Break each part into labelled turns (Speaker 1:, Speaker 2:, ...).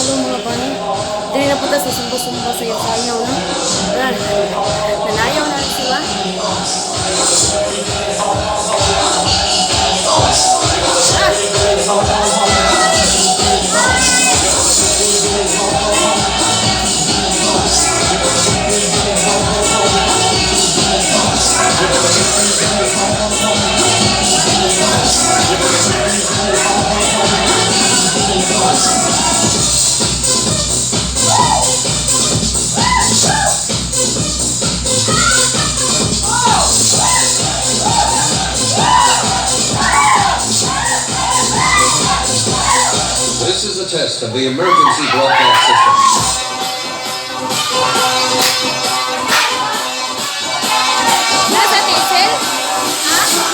Speaker 1: Ulo, mga bay. Dili na punta sa sumba-sumba, sayaw-sayaw, no? Nanayaw na sila. Ah!
Speaker 2: This is a test of the emergency broadcast system.
Speaker 1: Nasa Hazel? Ha?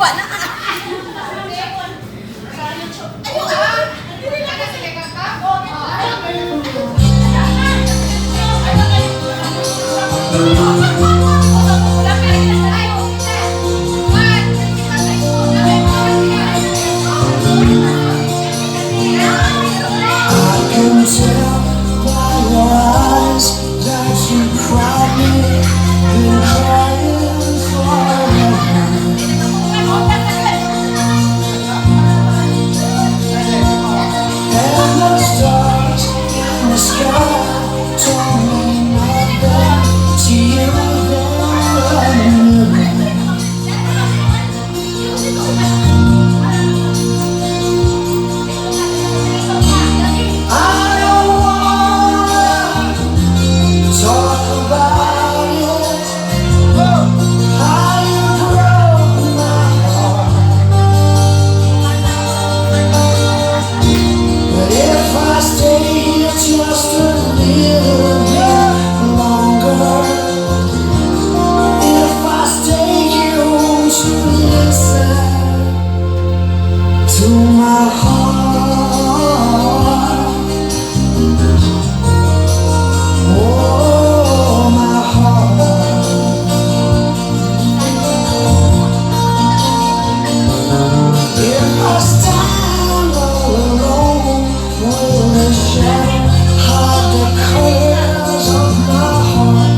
Speaker 1: Wa na.
Speaker 3: I can tell by your eyes that you cried me, been crying for a And the stars in the sky told me nothing to you. They're a mirror. I don't wanna talk about it. How you broke my heart. But if I stay here just a little bit longer, if I stay here, won't you listen to my heart? Oh, my heart. If I stand all alone, will the shadow hide the colors of my heart?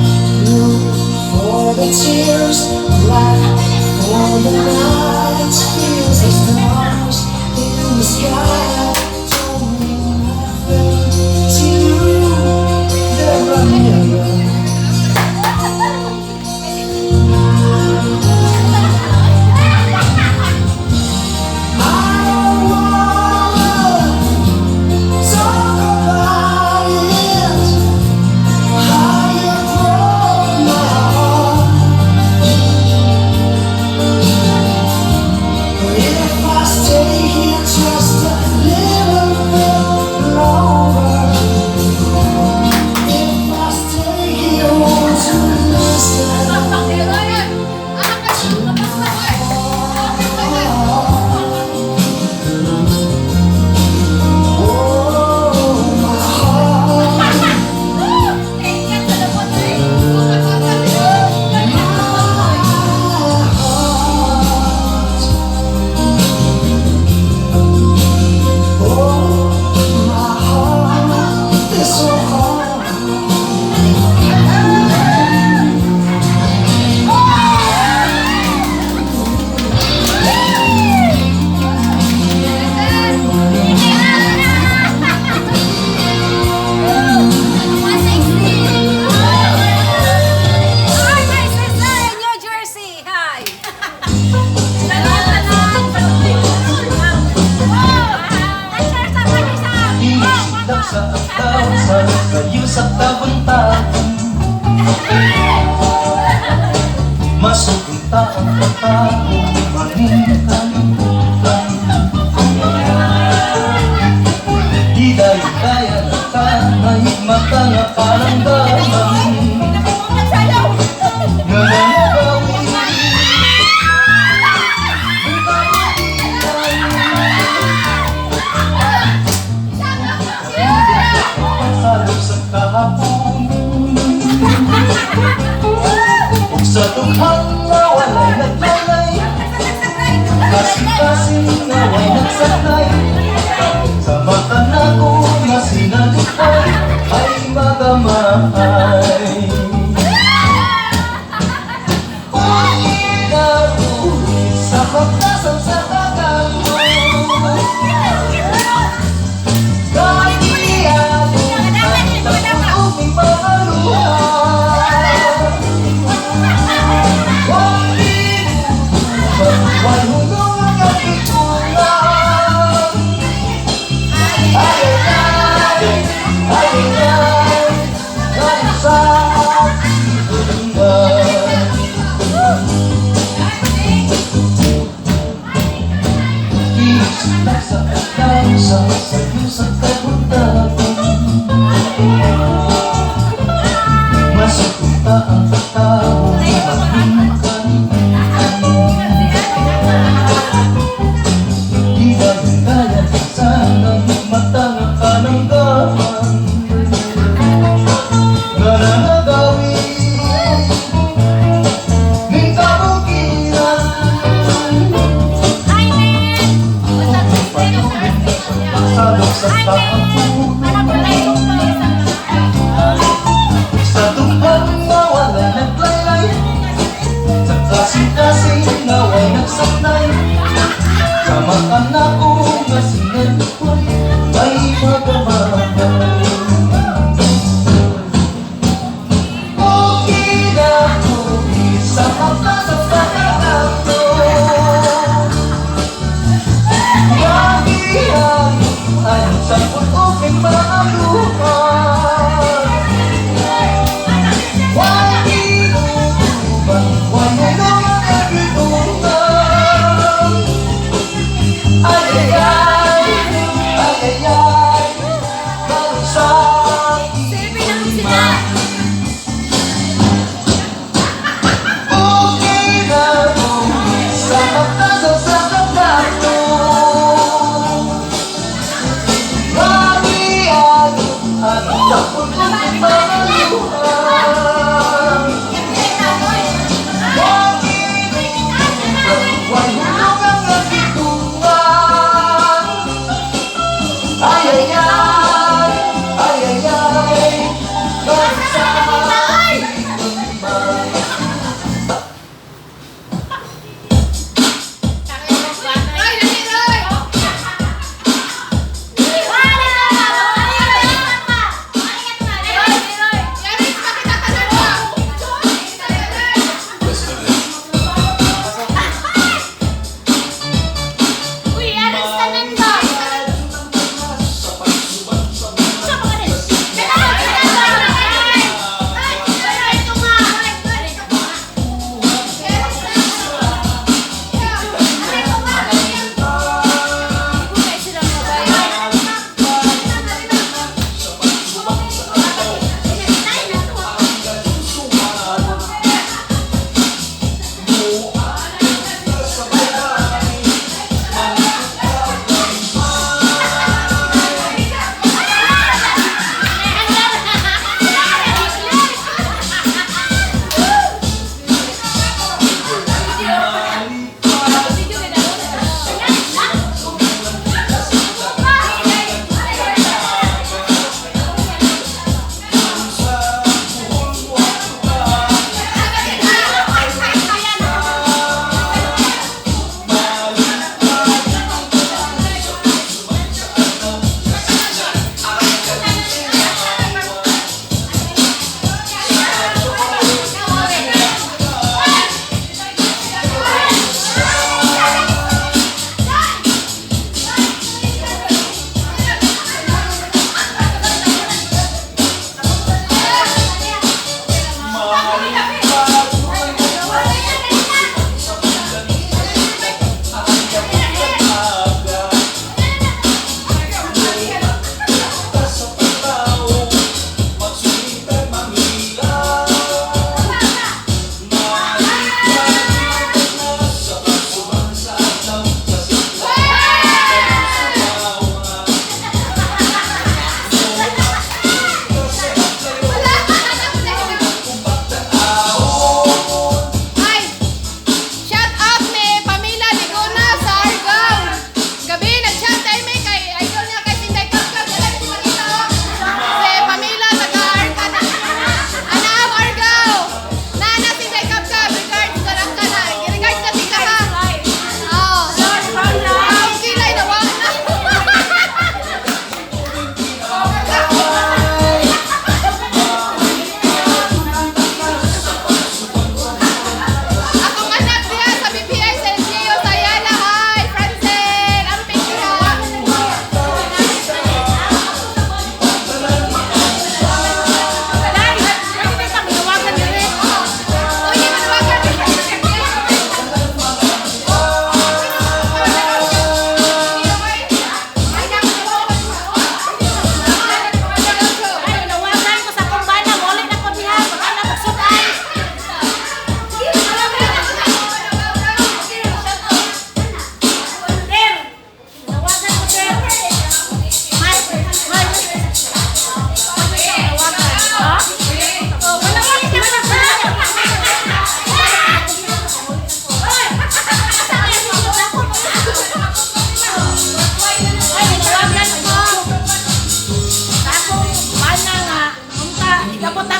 Speaker 3: Blue for the tears, black for the night. Feels the stars in the sky don't mean nothing to you. They're a mirror. I don't wanna talk about it. How you broke my heart. If I stay here just a little bit longer, if I stay here, won't you listen to my heart? Oh, my heart. My heart. Oh, my heart is so hard.
Speaker 1: Hi, my sister in New Jersey. Hi.
Speaker 4: Iisip sa adlaw sa sayo sa tabon-tabon. Masugunta ang pagtago maning kalibutan. Di dayon kaya na ka Mahigmata nga karamdaman nga nanagawi ang kabutihan. Salop sa kahapon ug sa dughang nga walay naglalay, kasing-kasing nga way nagsaklay. Sa mata nako nga sinalipay ay magamay. Uy, sa pagkasal sa Tagalog. Kagiyabutan sa uming mga luha. Way hulong ang kapitungan. Ay, ay, ay, ay, ay, sa kapitungan. Iisip sa adlaw sa sayo sa kabuntagon. Masukunta ang pagtao maging kalibutan.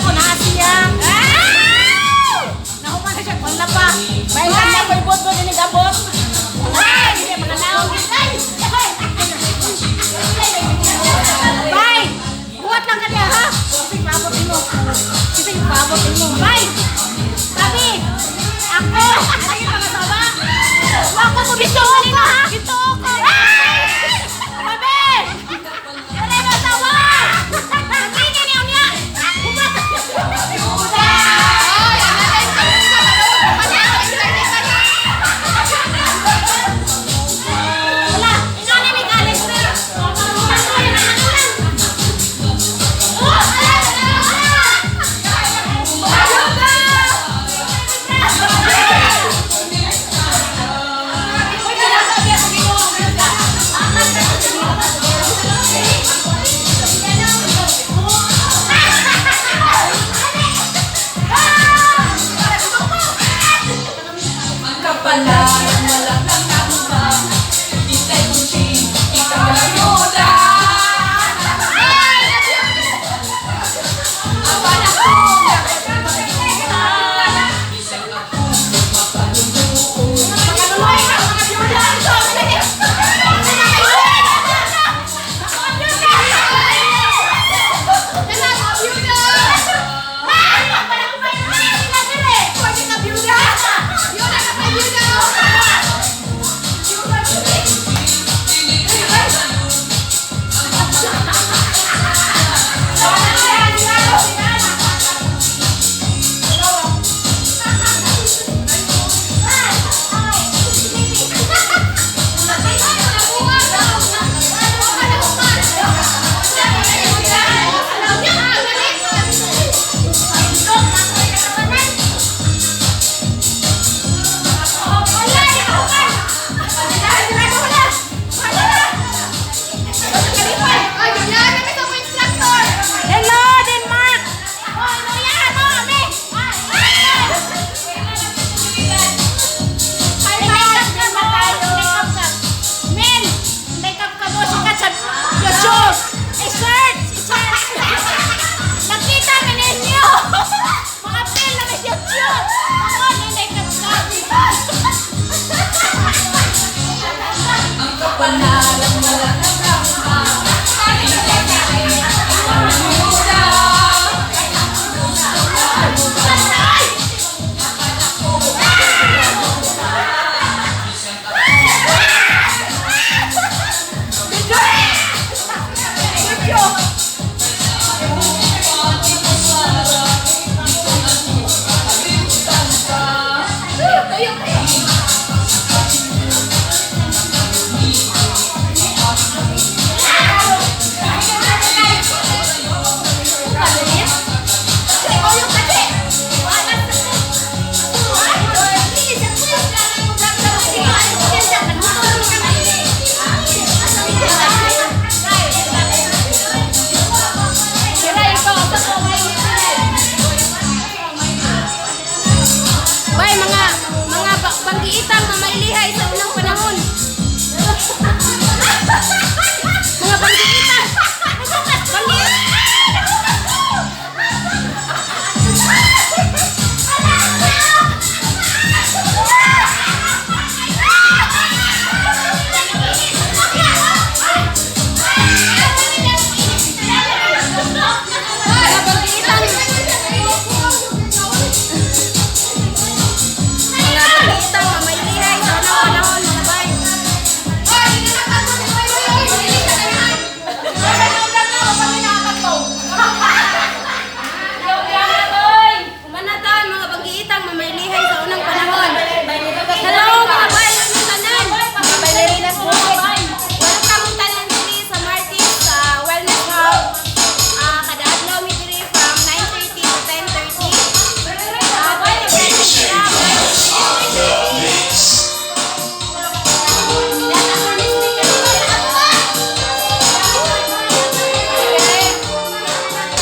Speaker 1: ko na siya. Ah! Nahuman na siya kung pa. May na ko ibot-bot ini gabot. Ay, hindi mga naong. Ay! Bye! Buhat lang ka niya, ha? Kasi paabot mo. Kasi paabot mo. Bye! Sabi! Ako! Ano yung mga sawa? Wako ko bito ko, ha? Bito ko! Ay! Sabi! Wala yung asawa! Ay, niya niya! Humat! Wala! Ingani ni Alex na!
Speaker 5: Kapala.